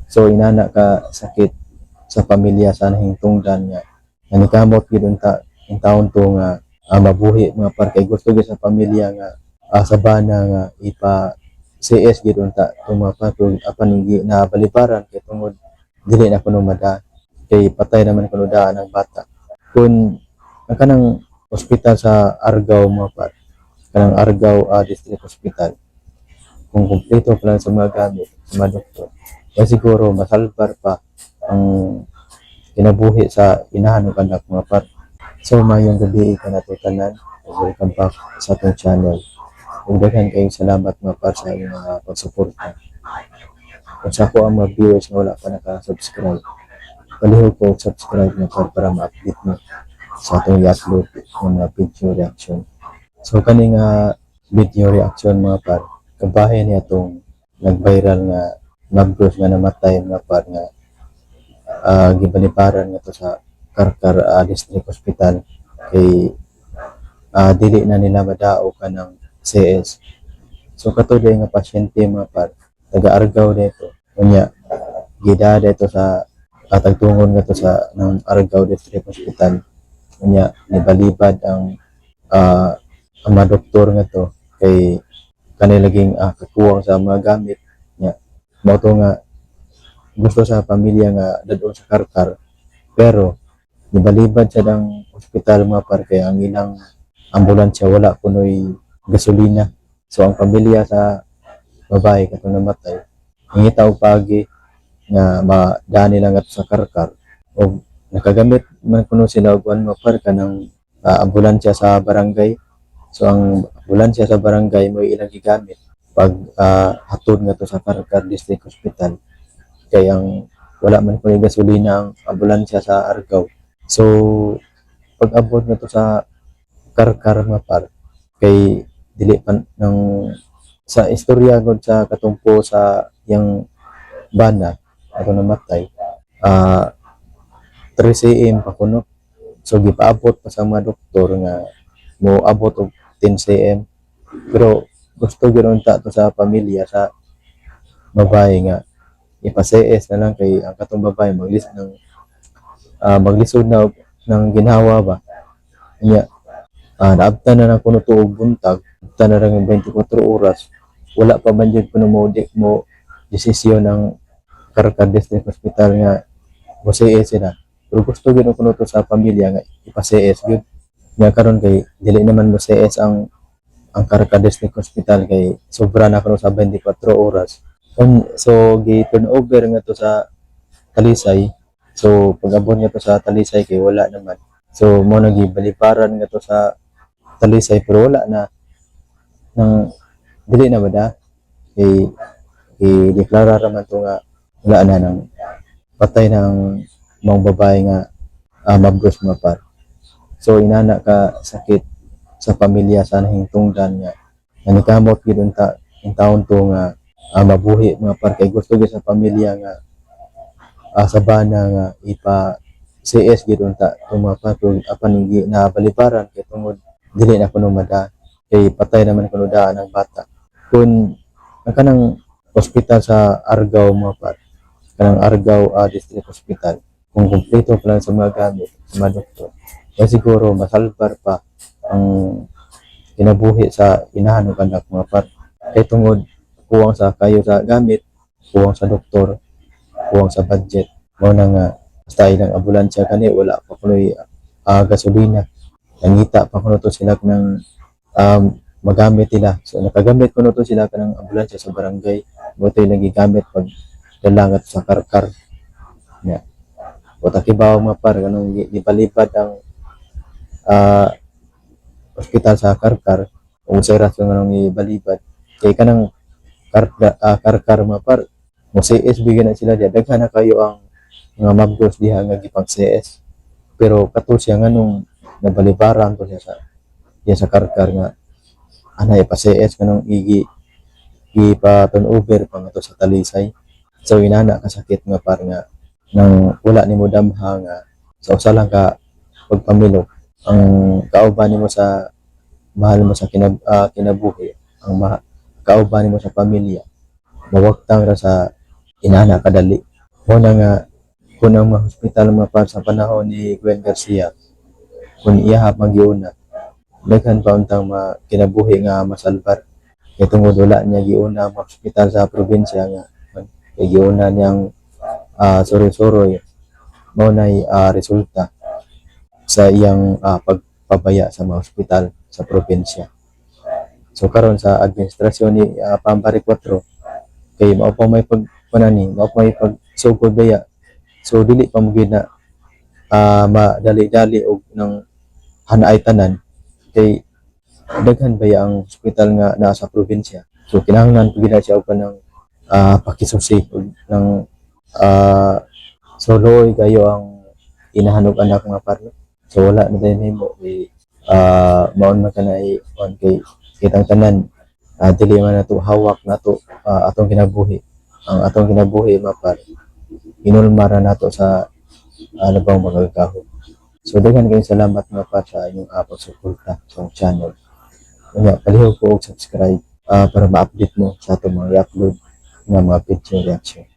So inana ka sakit sa pamilya sa nahingtungdan nga nanikamot gid unta intawon to nga mabuhi, mga par, kay gusto gid sa pamilya nga sa bana nga ipa CS gid unta to, mga par, pero apan hindi na balibaran kay tungod dili na kuno mada kay patay naman kuno daan ang bata. Kung ang kanang ospital sa Argao, mga par, kanang Argao District Hospital, kung kumpleto pa lang sa mga gamit sa mga doktor, kaya siguro masalbar pa ang kinabuhi sa inahan ug anak, mga par. So mayong gabi kanato tanan. Welcome back sa atong channel. Ug daghan kayong salamat, mga par, sa inyong mga pagsuporta. Kung sa ako ang mga viewers nga wala pa naka-subscribe, palihog ko subscribe, mga par, para ma-update mo sa atong i-upload ng mga video reaction. So kani nga video reaction, mga par, kabahin niya itong nag-viral nga mabros nga namatay, mga par, nga gibalibaran nga to sa Carcar District Hospital kay dili na nila madao kanang CS. So kato nga pasyente, mga par, taga Argao dito. Unya gida dito sa tagtungon nga to sa ng Argao District Hospital. Unya nibalibad ang mga doktor nga to kay kanila laging kakuwang sa mga gamit nya. Mao to nga gusto sa pamilya nga dadon sa Carcar, pero nibalibad sa dang ospital, mga par, kay ang ilang ambulansya wala kunoy gasolina. So ang pamilya sa babae katong namatay ngita og pagi nga madaan nila ngadto sa Carcar og nakagamit man kuno sila og kuan, mga par, kanang ambulansya sa barangay. So ang ambulansya sa barangay mo ilang gigamit pag hatod ngadto sa Carcar District Hospital kay ang wala man kuno gasolina ang ambulansya sa Argao. So pag abot ngadto sa Carcar, mga par, kay dili pa ng sa istorya gud sa katumpo sa yang bana ato namatay, 3 cm pa kuno. So gipaabot pa sa mga doktor nga mo abot og 10 cm, pero gusto gyud unta to sa pamilya sa babae nga ipa-CS na lang kay ang katong babae maglisod na og ng ginhawa ba niya. Naabtan na ng kuno tuog buntag, abtan na lang ng 24 oras, wala pa man jud kuno mo desisyon ng Carcar District Hospital nga mo CS sila, pero gusto gyud kuno to sa pamilya nga ipa-CS gyud nga karon kay dili naman mo CS ang Carcar District Hospital kay sobra na kuno sa 24 oras. So gi turn over nga to sa Talisay. So pag abot nga to sa Talisay kay wala naman, so mo na gibaliparan nga to sa Talisay, pero wala na nang dili na ba da kay i-deklara raman to nga wala na nang patay ng mga babae nga mabros, mga par. So inana ka sakit sa pamilya sa nahingtungdan nga nanikamot gid unta intawon to nga mabuhi, mga par, kay gusto gid sa pamilya nga sa bana nga ipa CS gid unta to, mga par, pero apan hindi na balibaran kay tungod dili na kuno mada kay patay naman kuno daan ang bata. Kung ang kanang ospital sa Argao, mga par, kanang Argao District Hospital, kung kumpleto pa lang sa mga gamit sa mga doktor, kaya siguro masalbar pa ang kinabuhi sa inahan ug anak, mga par, kay tungod kuwang sa kayo sa gamit, kuwang sa doktor, kuwang sa budget. Mao na nga basta ilang ambulansya kani wala pa kunoy gasolina. Nangita pa kuno to sila ng magamit nila. So nakagamit kuno to sila kanang ambulansya sa barangay. Mo to ilang gigamit pag dala ngadto sa Carcar. Nya. O takibaw, mga par, kanang gipalipad ang ospital sa Carcar kung sa rason nga nang ibalibad kay kanang Carcar, mga par, mo CS bigyan na sila diya. Daghan na kayo ang mga mabdos diha nga gipang CS, pero kato siya nganong nabalibaran to siya sa diya sa Carcar nga anay pa CS kanong igi gipa turnover pa nga to sa Talisay. So inana kasakit nga par nga nang wala nimo damha nga sa usa lang ka pagpamilok ang kauban nimo sa mahal mo sa kinabuhi, ang kauban nimo sa pamilya, mawagtang ra sa inana kadali. Mao na nga kung ang mga hospital, mga par, sa panahon ni Gwen Garcia, kung iyaha pang giuna, daghan pa untang mga kinabuhi nga masalbar. Kay tungod wala niya giuna ang mga hospital sa probinsya nga kay giuna niyang suroy-suroy, mao nay resulta sa iyang pagpabaya sa mga hospital sa probinsya. So karon sa administrasyon ni Pambari 4, kay mao pa may pag panani, mao pa may pagsugod baya. So dili pa mo gyud na madali-dali og nang hanaay tanan kay daghan baya ang hospital nga naa sa probinsya. So kinahanglan pud gyud na siya og kanang pakisusi og ng so luoy kayo ang inahan og anak, mga par, no? So wala na tayo nahimo kay maon man kanay kuan kay kitang tanan, dili man nato hawak nato atong kinabuhi. Ang atong kinabuhi, mga par, hinulma ra nato sa labawng makagagahom. So daghan kayong salamat, mga par, sa inyong pagsuporta sa akong channel. Unya, palihog po og subscribe para ma-update mo sa atong mga i-upload nga mga video reaction.